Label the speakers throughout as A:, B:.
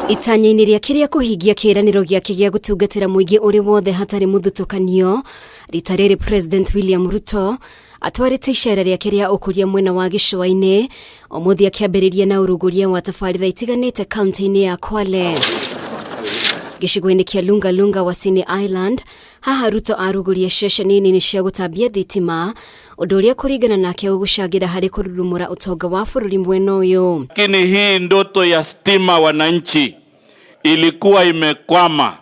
A: Itanya-inĩ rĩake rĩa kũhingia kĩĩranĩro gĩake gĩa gũtungatĩra mũingĩ ũrĩ wothe hatarĩ mũthutũkanio, rita rĩrĩ President William Ruto atwarĩte icera rĩake rĩa ũkũria mwena wa gĩcũa-inĩ ũmũthĩ akĩambĩrĩria na ũrugũria wa tabarĩra itiganĩte kaunti-inĩ ya Kwale. Gĩcigo-inĩ kĩa Lunga Lunga Wasini Island, haha Ruto arugũria ceceni nini cia gũtambia thitima, ũndũ ũrĩa kũringana nake ũgũcangĩra harĩ kũrurumũra ũtonga wa bũrũri mwena ũyũ.
B: Lakini hii ndoto ya stima wananchi ilikuwa imekwama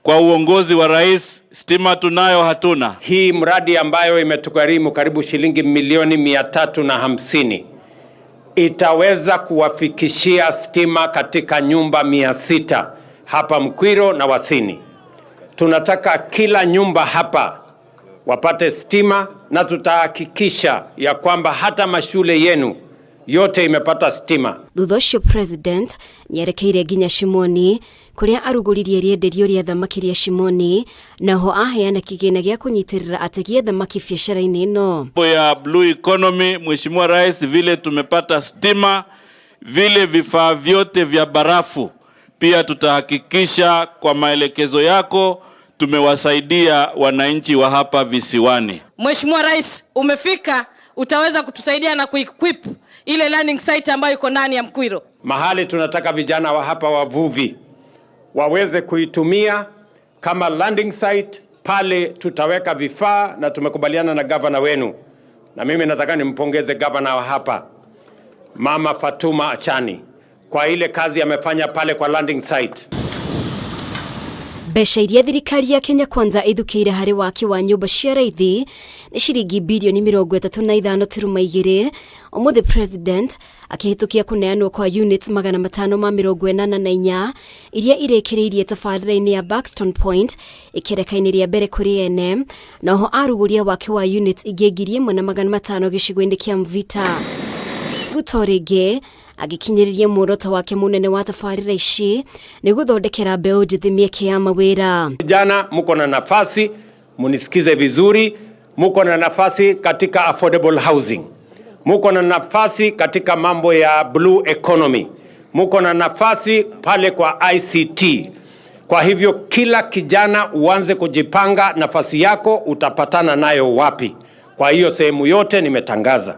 B: kwa uongozi wa rais. Stima tunayo hatuna?
C: Hii mradi ambayo imetugharimu karibu shilingi milioni 350 itaweza kuwafikishia stima katika nyumba 600 hapa Mkwiro na Wasini. Tunataka kila nyumba hapa wapate stima na tutahakikisha ya kwamba hata mashule yenu yote imepata stima.
A: Thutha ũcio President nĩerekeire nginya Shimoni kũrĩa arugũririe rĩenderio rĩa thamaki rĩa Shimoni naho aheana kĩgĩna gĩa kũnyitĩrĩra ategi a thamaki biacara-inĩ ĩno.
B: Mambo ya blue economy, Mheshimiwa Rais, vile tumepata stima, vile vifaa vyote vya barafu pia tutahakikisha kwa maelekezo yako tumewasaidia wananchi wa hapa visiwani.
D: Mheshimiwa Rais, umefika, utaweza kutusaidia na kuequip ile learning site ambayo iko ndani ya Mkwiro.
C: Mahali tunataka vijana wa hapa wavuvi waweze kuitumia kama landing site. Pale tutaweka vifaa na tumekubaliana na gavana wenu, na mimi nataka nimpongeze gavana wa hapa Mama Fatuma Achani kwa ile kazi amefanya pale kwa landing site.
A: Mbeca iria thirikari ya Kenya Kwanza ĩthukĩire harĩ waki wa nyũmba cia raithi nĩ ciringi birioni 35.2. Ũmũthĩ President akĩhĩtũkia kũneanwo kwa units 584 iria irĩkĩrĩirie tabarĩra-inĩ ya Buxton Point ikereka-inĩ rĩa mbere kũrĩ ene, noho arugũria waki wa units ingĩ 1,500 gĩcigo-inĩ kĩa Mvita. Ruto rĩngĩ agĩkinyĩrĩria muoroto wake mũnene wa tabarĩra ici nĩ gũthondekera mbeũ njĩthĩ mĩeke ya mawĩra.
C: Vijana mko na nafasi, munisikize vizuri, muko na nafasi katika affordable housing, muko na nafasi katika mambo ya blue economy, muko na nafasi pale kwa ICT. Kwa hivyo kila kijana uanze kujipanga, nafasi yako utapatana nayo wapi? Kwa hiyo sehemu yote nimetangaza,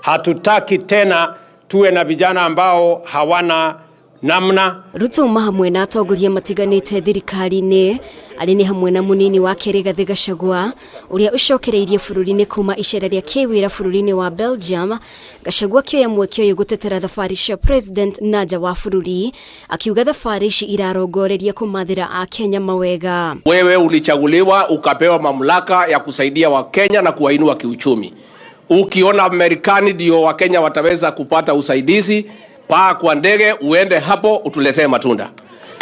C: hatutaki tena tuwe na vijana ambao hawana namna.
A: Ruto uma hamwe na atongoria matiganĩte thirikari-inĩ arĩ nĩ hamwe na mũnini wake Rigathĩ Gachagua ũrĩa ũcokereirie bũrũri-inĩ kuma icera rĩa kĩwĩra bũrũri-inĩ wa Belgium. Gachagua akĩoya mweke ũyũ gũtetera thabarĩ cia President na nja wa bũrũri akiuga thabarĩ ici irarongoreria kũmathĩra Akenya mawega.
E: Wewe ulichaguliwa ukapewa mamlaka ya kusaidia Wakenya na kuwainua kiuchumi. Ukiona Marekani ndio Wakenya wataweza kupata usaidizi, paa kwa ndege uende hapo utuletee matunda.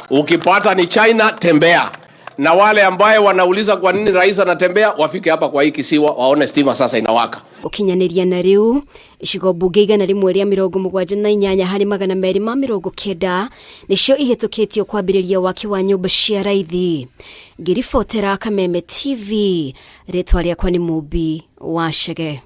E: Ukipata ni China, tembea. Na wale ambaye wanauliza kwa nini rais anatembea, wafike hapa kwa hii kisiwa waone stima sasa inawaka.
A: Gũkinyanĩria na rĩu icigo mbunge 178 harĩ 290 nĩcio ihĩtũkĩtio kwambĩrĩria waki wa nyũmba cia raithi. Ngĩribotera Kameme TV, rĩtwa rĩakwa nĩ Mũmbi wa Chege.